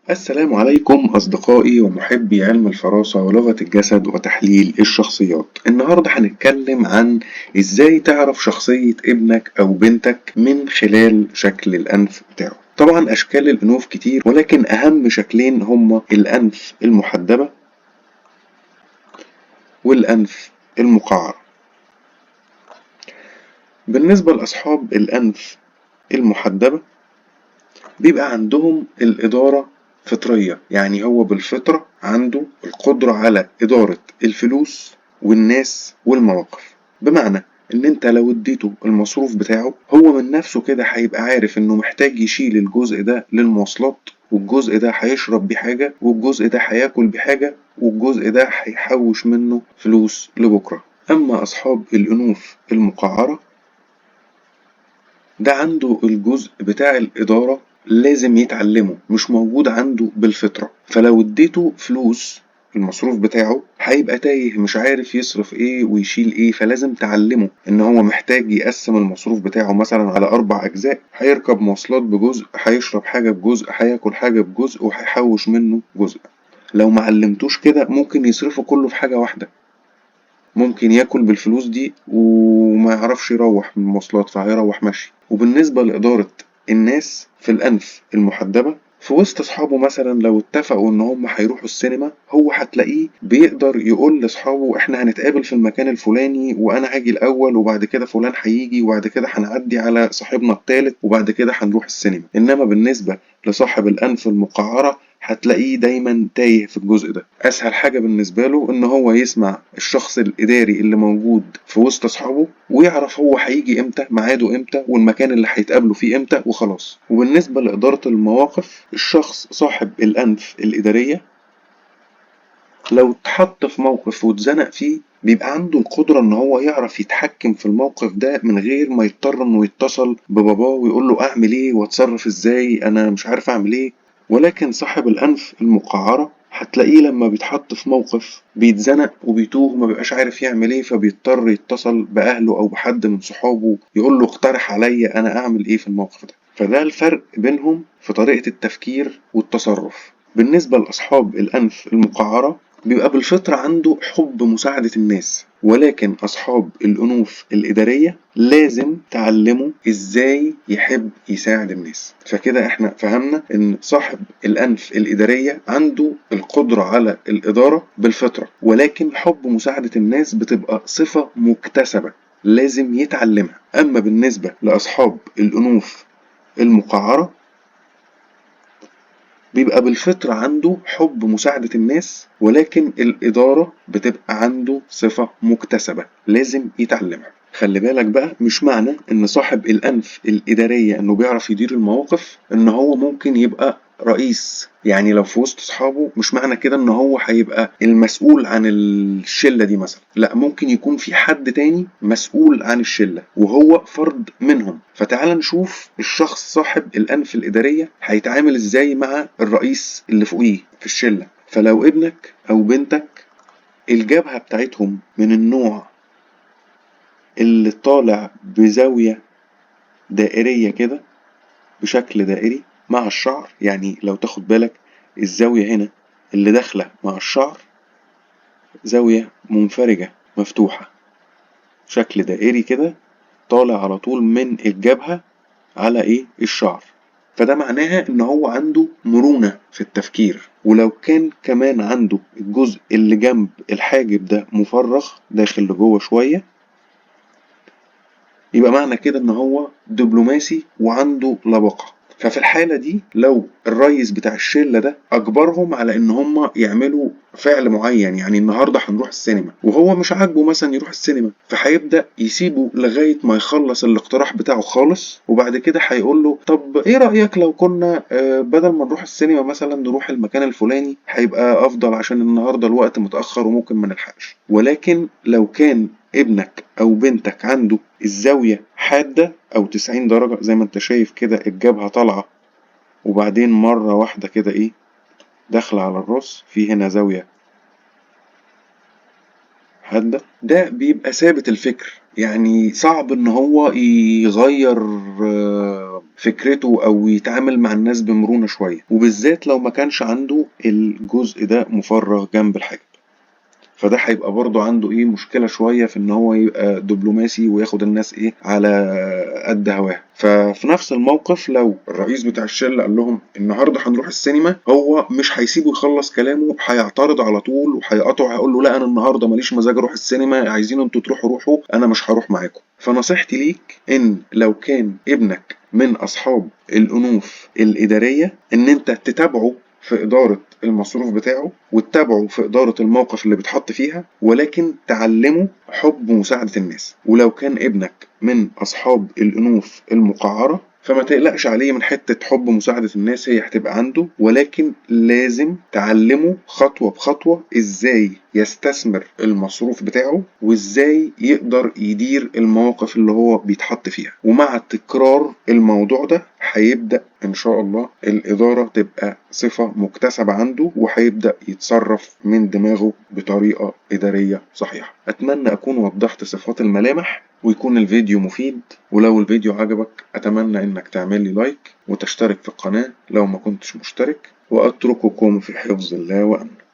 السلام عليكم أصدقائي ومحبي علم الفراسة ولغة الجسد وتحليل الشخصيات. النهاردة هنتكلم عن إزاي تعرف شخصية ابنك أو بنتك من خلال شكل الأنف بتاعه. طبعا أشكال الأنوف كتير، ولكن أهم شكلين هما الأنف المحدبة والأنف المقعرة. بالنسبة لأصحاب الأنف المحدبة بيبقى عندهم الإدارة فطرية، يعني هو بالفطرة عنده القدرة على إدارة الفلوس والناس والمواقف. بمعنى إن أنت لو اديته المصروف بتاعه هو من نفسه كده هيبقى عارف إنه محتاج يشيل الجزء ده للمواصلات، والجزء ده هيشرب بيه حاجة، والجزء ده هياكل بيه حاجة، والجزء ده هيحوش منه فلوس لبكرة. أما أصحاب الأنوف المقعرة ده عنده الجزء بتاع الإدارة لازم يتعلمه، مش موجود عنده بالفطرة. فلو اديته فلوس المصروف بتاعه هيبقى تايه، مش عارف يصرف ايه ويشيل ايه. فلازم تعلمه ان هو محتاج يقسم المصروف بتاعه مثلا على 4 اجزاء، هيركب مواصلات بجزء، هيشرب حاجة بجزء، هياكل حاجة بجزء، وهيحوش منه جزء. لو ما علمتوش كده ممكن يصرفه كله في حاجة واحدة، ممكن ياكل بالفلوس دي وما يعرفش يروح من المواصلات فهيروح ماشي. وبالنسبة لإدارة الناس في الأنف المحدبة في وسط أصحابه مثلا لو اتفقوا إن هم هيروحوا السينما، هو هتلاقيه بيقدر يقول لأصحابه إحنا هنتقابل في المكان الفلاني، وأنا هاجي الأول وبعد كده فلان هيجي، وبعد كده هنعدي على صاحبنا التالت، وبعد كده هنروح السينما. إنما بالنسبة لصاحب الأنف المقعرة هتلاقيه دايما تايه في الجزء ده. أسهل حاجة بالنسبة له إن هو يسمع الشخص الإداري اللي موجود في وسط أصحابه ويعرف هو هيجي إمتى، ميعاده إمتى، والمكان اللي هيتقابلوا فيه إمتى، وخلاص. وبالنسبة لإدارة المواقف، الشخص صاحب الأنف الإدارية لو اتحط في موقف واتزنق فيه بيبقى عنده القدرة إن هو يعرف يتحكم في الموقف ده من غير ما يضطر إنه يتصل بباباه ويقول له أعمل إيه وأتصرف إزاي، أنا مش عارف أعمل إيه. ولكن صاحب الأنف المقعرة هتلاقيه لما بيتحط في موقف بيتزنق وبيتوه وما بيبقاش عارف يعمل ايه، فبيضطر يتصل بأهله أو بحد من صحابه يقول له اقترح عليا أنا أعمل ايه في الموقف ده. فده الفرق بينهم في طريقة التفكير والتصرف. بالنسبة لأصحاب الأنف المقعرة بيبقى بالفطرة عنده حب مساعدة الناس، ولكن أصحاب الأنوف الإدارية لازم تعلمه إزاي يحب يساعد الناس. فكده إحنا فهمنا إن صاحب الأنف الإدارية عنده القدرة على الإدارة بالفطرة، ولكن حب مساعدة الناس بتبقى صفة مكتسبة لازم يتعلمها. أما بالنسبة لأصحاب الأنوف المقعرة بيبقى بالفطرة عنده حب مساعدة الناس، ولكن الإدارة بتبقى عنده صفة مكتسبة لازم يتعلمها. خلي بالك بقى، مش معنى إن صاحب الأنف الإدارية إنه بيعرف يدير المواقف إن هو ممكن يبقى رئيس. يعني لو في وسط أصحابه مش معنى كده إن هو هيبقى المسؤول عن الشلة دي مثلا، لا، ممكن يكون في حد تاني مسؤول عن الشلة وهو فرد منهم. فتعال نشوف الشخص صاحب الأنف الإدارية هيتعامل إزاي مع الرئيس اللي فوقيه في الشلة. فلو ابنك أو بنتك الجبهة بتاعتهم من النوع اللي طالع بزاوية دائرية كده بشكل دائري مع الشعر، يعني لو تاخد بالك الزاوية هنا اللي داخلة مع الشعر زاوية منفرجة مفتوحة شكل دائري كده طالع على طول من الجبهة على ايه الشعر، فده معناها ان هو عنده مرونة في التفكير. ولو كان كمان عنده الجزء اللي جنب الحاجب ده مفرغ داخل لجوه شوية، يبقى معنى كده ان هو دبلوماسي وعنده لباقة. ففي الحالة دي لو الرئيس بتاع الشلة ده أجبرهم على إن هم يعملوا فعل معين، يعني النهاردة هنروح السينما وهو مش عاجبه مثلا يروح السينما، فهيبدأ يسيبه لغاية ما يخلص الاقتراح بتاعه خالص، وبعد كده هيقول له طب إيه رأيك لو كنا بدل ما نروح السينما مثلا نروح المكان الفلاني، هيبقى أفضل عشان النهاردة الوقت متأخر وممكن ما نلحقش. ولكن لو كان ابنك أو بنتك عنده الزاوية حادة أو 90 درجة زي ما أنت شايف كده، الجبهة طالعة وبعدين مرة واحدة كده إيه داخلة على الراس، في هنا زاوية حادة، ده بيبقى ثابت الفكر، يعني صعب إن هو يغير فكرته او يتعامل مع الناس بمرونة شوية، وبالذات لو ما كانش عنده الجزء ده مفرغ جنب الحاجب، فده هيبقى برضه عنده ايه مشكلة شوية في ان هو يبقى دبلوماسي وياخد الناس ايه على قد هواها. ففي نفس الموقف لو الرئيس بتاع الشلة قال لهم النهاردة هنروح السينما، هو مش هيسيبه يخلص كلامه، هيعترض على طول وهيقاطعه، هيقول له لا انا النهاردة ماليش مزاج اروح السينما، عايزين انتوا تروحوا روحوا، انا مش هروح معاكم. فنصيحتي ليك ان لو كان ابنك من اصحاب الانوف الادارية ان انت تتابعه في إدارة المصروف بتاعه وتتابعه في إدارة الموقف اللي بيتحط فيها، ولكن تعلمه حب مساعدة الناس. ولو كان ابنك من أصحاب الأنوف المقعرة فما تقلقش عليه من حتة حب مساعدة الناس، هي هتبقى عنده، ولكن لازم تعلمه خطوة بخطوة إزاي يستثمر المصروف بتاعه وإزاي يقدر يدير المواقف اللي هو بيتحط فيها. ومع تكرار الموضوع ده هيبدأ إن شاء الله الإدارة تبقى صفة مكتسبة عنده، وهيبدأ يتصرف من دماغه بطريقة إدارية صحيحة. أتمنى أكون وضحت صفات الملامح ويكون الفيديو مفيد، ولو الفيديو عجبك أتمنى إنك تعمل لي لايك وتشترك في القناة لو ما كنتش مشترك، وأترككم في حفظ الله وأمنه.